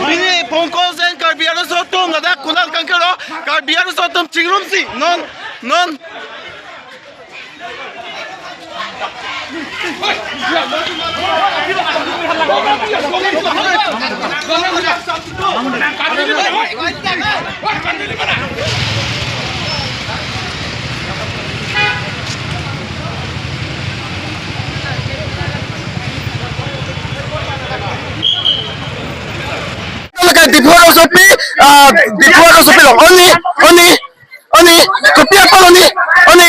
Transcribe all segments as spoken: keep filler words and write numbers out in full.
Pini Pankaj Jain Karbi Arloso atum ladak kulat kangkir lo, Karbi Arloso atum chingrumsi non non. Diphu arlosopi, ah, Diphu arlosopi lo. Oni, oni, oni, kopi apot lo oni, oni,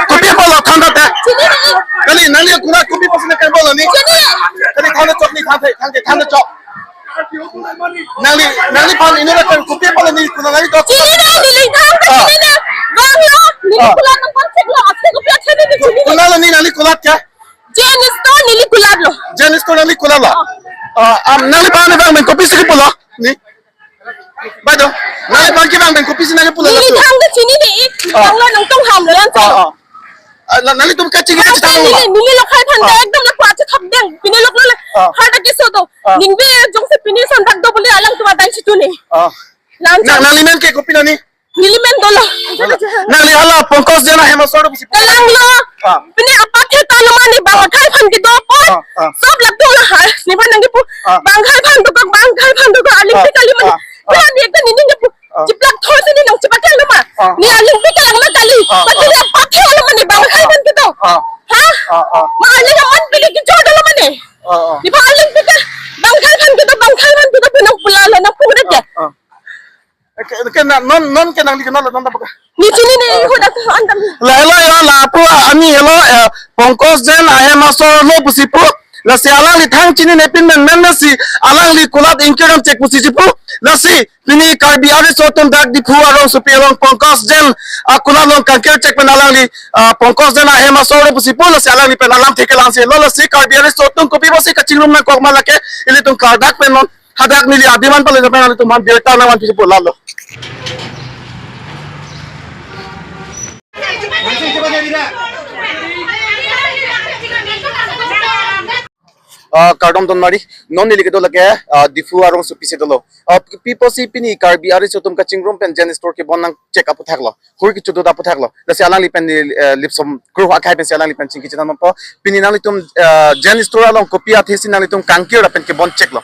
kopi apot lo, than tha. Kali, nangli kulat kopi apotsi nangkebol lo oni. Kali, than chok ni, than, than, than chok. Nangli, nangliphan inut atum kopi apot lo oni, kulat nangli dok. Chini ne, neli thang ta chini ne. Bang lo, neli kulat nangphan chek lo, ase kopi athene ne chini ne. Kulat lo oni, nangli kulat ke? Jain Store neli kulat lo. Jain Store nangli kulat lo. Ah, am, nangliphan abang pen kopisi kepu lo? Ni. Baito. Nangliphan ke abang pen kopisi nangkepu lo? Neli thang ta chini ne, ik. Ah. Bang lo nangtum ham lo yan. Ah, ah. Ah, la, nanglitum kachini kachithang lo ma? Neli, neli lokhai aphan ta ekdom la kwa chithap deng. Pine lok lo le. Ah. Har ta keso do. Ah. Ningve jongsi pine son bak do bole alangtum adai chitu ne. Ah. Lang nang, nangli men ke kopi lo oni? Neli men dolo. Nangli hala Pankaj Jain ahem asor pusi. Kalang lo. Ah. Pine apathe ta lo mane bang akhai aphan kedo apot. Ah, ah. Sob latum lo ha. Nephan nangkepu. Ah. Bang akhai aphan dokok, bang akhai aphan dokok, aling ah, pi kali mane. Ah, ah. Pura ni ekta nini kepu. Ah. Chiplak thor si ne nangchipak lo ma. Ah. Ne aling pi kalang ma kali. Ah, pati ah. Ne apathe lo mane bang akhai aphan kedo. Ah. Ha? Ah, ah. Ma aling aman pili kejor dolo mane. Ah, ah. Nephan aling pi ke bang akhai aphan kedo, bang akhai aphan kedo pu nangpu la lo, nangpu ret ke. Ah, ah. Ke, ke na, non, non ke nangli ke non, non ta baka. Ne chini ne, eh, iho dak an dam. La, la, la, lapu ani helo, eh, Pankaj Jain ahem asor lo pusi pu. Lasi alangli thang chinine pin men men lasi alangli kulat ingkir dam chek pusi chipu. Lasi pini Karbi Arloso atum dak Diphu arongsopi along Pankaj Jain akulat along kangkir chek pen alangli, ah, Pankaj Jain ahem asor lo pusi pu. Lasi alangli pen alamthe kelang si lo. Lasi Karbi Arloso atum kopi apotsi kachingrum nangkok ma lake ilitum klardak pen non. Hadak neli adiman pale japan nelitum aphan birta nangvan pusi pu lalo. Ah, kardom donmari, non neli kedo lake, ah, Diphu arongsopi si dolo. Ah, pi apotsi pini Karbi Arloso atum kachingrum pen Jain Store kebon nangchek aputhak lo. Hur kecho do aputhak lo. Lasi alangli pen ni, eh, lipsom kru akhai pensi alangli pen chingki chethan po. Pini nanglitum, eh, Jain Store along kopi athesi nanglitum kangkir pen kebon chek lo?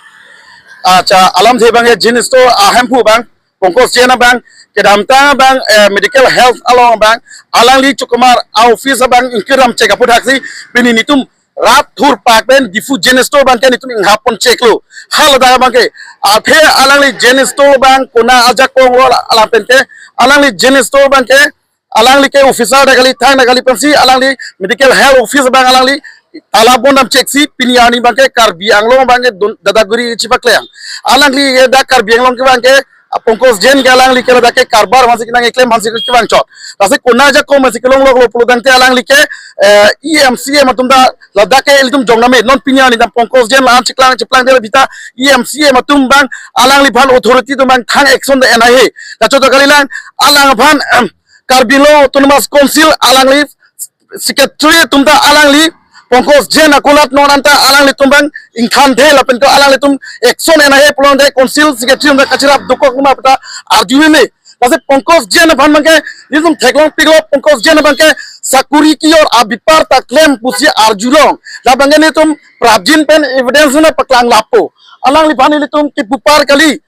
Acha, alamthe abang ya Jain Store ahemphu abang, Pankaj Jain abang, kedamtang abang, eh, medical health along abang, alangli chukumar a-office abang ingkir dam chek aputhak si, pini netum rat thurpak pen Diphu Jain Store abang ke netum inghap pon chek lo. Haladak abang ke, athe alangli Jain Store abang kona ajakong lo alam pen ke, alangli Jain Store abang ke, alangli ke officer ta kali, thang ta kali pensi, alangli medical health office abang alangli tala bon dam chek si, pini arni abang ke Karbi Anglong abang ke don, dadaguri chipakleng. Alangli ke dak Karbi Anglong ke abang ke, ah, Pankaj Jain ke alangli ke ladak ke karbar aphansi nangkeklem aphansi kevang chot. Lasi kona ajakong aphansi kelong lok lo pulo tangte alangli ke, eh, E M C M atum ta ladak ke ilitum jong name non pini arni dam Pankaj Jain la-an chiklang chiplang de bita E M C M atum abang alangliphan authority atum abang thang action ta en ahe. Lacho ta kalilang alangphan, em, Karbi Anglong Autonomous Council alangli secretary atum ta alangli Pankaj Jain akulat non anta alanglitum abang ingthanthe lapen ko alanglitum action en ahe pulote council secretary atum ta kachirap dokok ma pu ta arjumeme. Lasi Pankaj Jain aphan abang ke netum theklong piklo, Pankaj Jain abang ke sakuri ke-or abepar ta klem pusi arjulong. La abang ke netum prapjin pen evidence na paklang lapo. Alangliphan ilitum kepupar kali.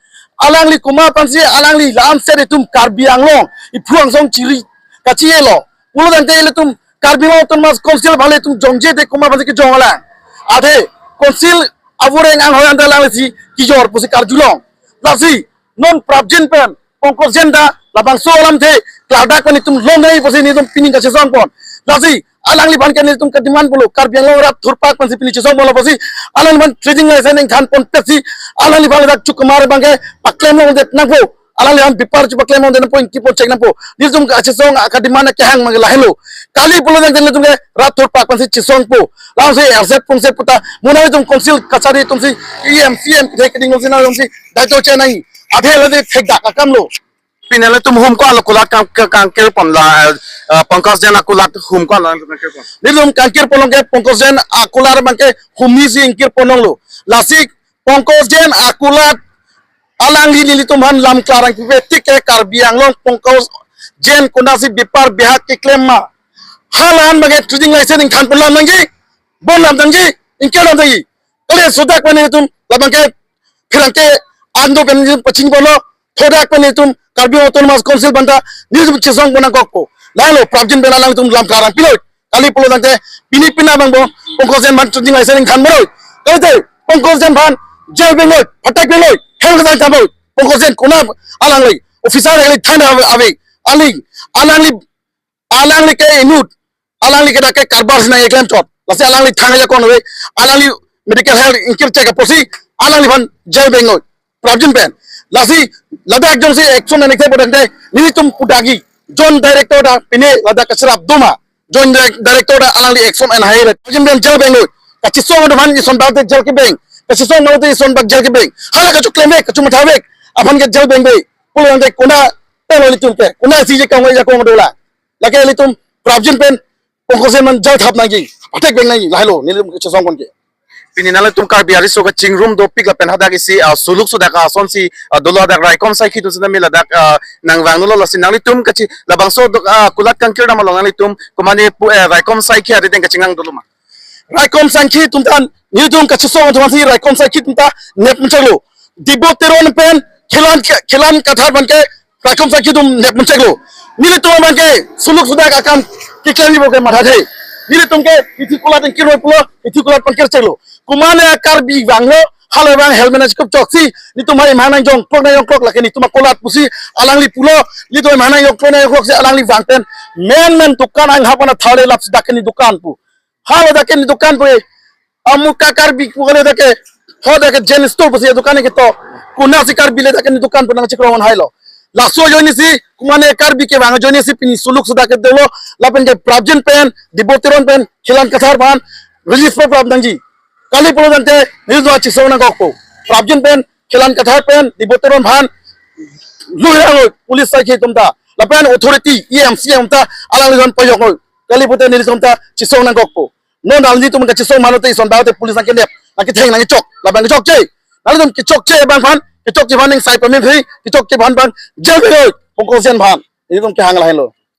Alangli komat aphansi alangli lamse itum Karbi Anglong iphu angsong chiri kachi-e lo. Pulo tangte ilitum Karbi Anglong Autonomous Council aphan ilitum jongje te komat aphansi kejong alang. Athe council avoreng anghoi anta alanglisi kejor pusi karjulong. Lasi non prapjin pen Pankaj Jain ta labangso alamthe klardak pen itum longnei pusi netum pining kachesong pon. Lasi alangliphan ke netum kedemand pulo, Karbi Anglong rat thurpak pensi pini chesong pon lo pusi, alangliphan trading license ingthan ponpetsi alangliphan ladak chukumar abang ke paklem longdet nangpo. Alangli aphan bepar chupaklem nangpo, ingkipon chek nangpo. Nelitum kachesong akademik akehang abang lahelo. Kali pulo tangte nelitum ke rat thurpak pensi chesongpo. Langsung erset pungset puta. Muna nelitum council kachari atumsi, E M, C E M, thek keding atumsi, nelitumsi daito chenai. Athe lade thekdak akamlo. Pini nelitum hum ko-an lo kulat kang, kang, kangkirpon la, eh, Pankaj Jain akulat hum ko-an lo kangkirpon. Nelitum kangkirpon ke Pankaj Jain akulat abang ke humsi ingkirpon longlo. Lasi Pankaj Jain akulat alangli nelitum aphan lam klarang pipe tik ke Karbi Anglong Pankaj Jain konatsi bepar bihak keklem ma. Hala-an abang ke trading license ingthanpon lam nangji, bon lam nangji, ingkir lam nangji. Kali sudak pen nelitum labang ke pherangke ando pen nelitum pachingponlo, thodak pen nelitum Karbi Autonomous Council aphanta nelitum chesongpon nangkokpo. Lahelo prapjin pen alangtum lam klarang pilo. Kali pulo tangte pini pina abang bo Pankaj Jain aphan trading license ingthan boi. Kali te Pankaj Jain aphan jail bengoi, phatek bengoi, hell kachethan boi. Pankaj Jain konat alangli officer, alangli thana ave, ave. Alangli, alangli, alangli ke inut, alangli ke dak ke karbar si nangklemchot. Lasi alangli thang ajakong ave, alangli medical health ingkir chek apotsi alangliphan jail bengoi. Prapjin pen. Lasi ladak jongsi action nangkok putangte nelitum pudagi. Joint director ta pine ladak kacherap doma. Joint direct-, director ta alangli action en hai re. Prapjin pen jail bengoi. Kachesong atum aphan ison bak te jail kebeng. Kachesong atum aphan ison bak jail kebeng. Hala kachoklem vek, kachomatha vek aphan ke jail bengbe. Pulo tangte konat telo nelitum ke, konatsi je kangoi ajakong dolang. Lake nelitum prapjin pen Pankaj Jain aphan jail thap nangji, phatek beng nangji, lahelo nelitum kachesongpon ke. Pini nanglitum Karbi ariso kachingrum dopik lapen hadak isi, ah, suluk sudak asonsi, ah, dolo, hadak raikom saikhi atum sitame ladak, ah, nangvangdunlo, lasi nanglitum kachi labangso do, ah, kulat kangkir dam along nanglitum komane pu, eh, raikom saikhi arideng kachinghang dolo ma? Raikom saikhi atum ta, nelitum kachesong atum aphansi raikom saikhi atum ta nepmuchotlo. Dibo Teron pen Khilan, Khilan Kathar abang ke raikom saikhi atum nepmuchotlo. Nelitum abang ke suluk sudak akam keklemji pu ke mathathe. Nelitum ke hithi kulat ingkir roi pulo, hithi kulat pangkir chotlo. Komane Karbi vanglo, hala vang helmet na chikup choksi, nelitum hai mane jongklok na jongklok lake nelitum akulat pusi alangli pulo, nelitum hai mane jongklok na jongkloksi alangli vang pen, men men dukan ang hapon athale lap si dak ke ne dukan pu. Hala dak ke ne dukan pu. Amuka Karbi pu kali dak ke. Ho dak ke Jain store pusi dukan ke to. Konatsi Karbi le dak ke ne dukan pu nangchekrohon hailo. Laso ajoinesi, komane Karbi kevang ajoinesi pini suluk sudak ke dolo, lapen ke prapjin pen, Dibo Teron pen, Khilan Kathar aphan, release pen prap nangji. Kali pulo tangte, nelitum chesong nangkokpo. Prapjin pen, Khilan Kathar pen, Dibo Teron aphan, luhirang oi, police saikhi atum ta. Lapen authority, E M, C E M ta, alangliphan payok oi. Kali pute nelitum ta chesong nangkokpo. Non nanglitum kachesong manote ison baote police nangkenep, nangketheng nangkechok, labang kechokche. Nanglitum kechokche abang aphan, kechokche aphan ning sai pamim phri, kechokche aphan abang jail bengoi, Pankaj Jain aphan. Nelitum kehang lahelo.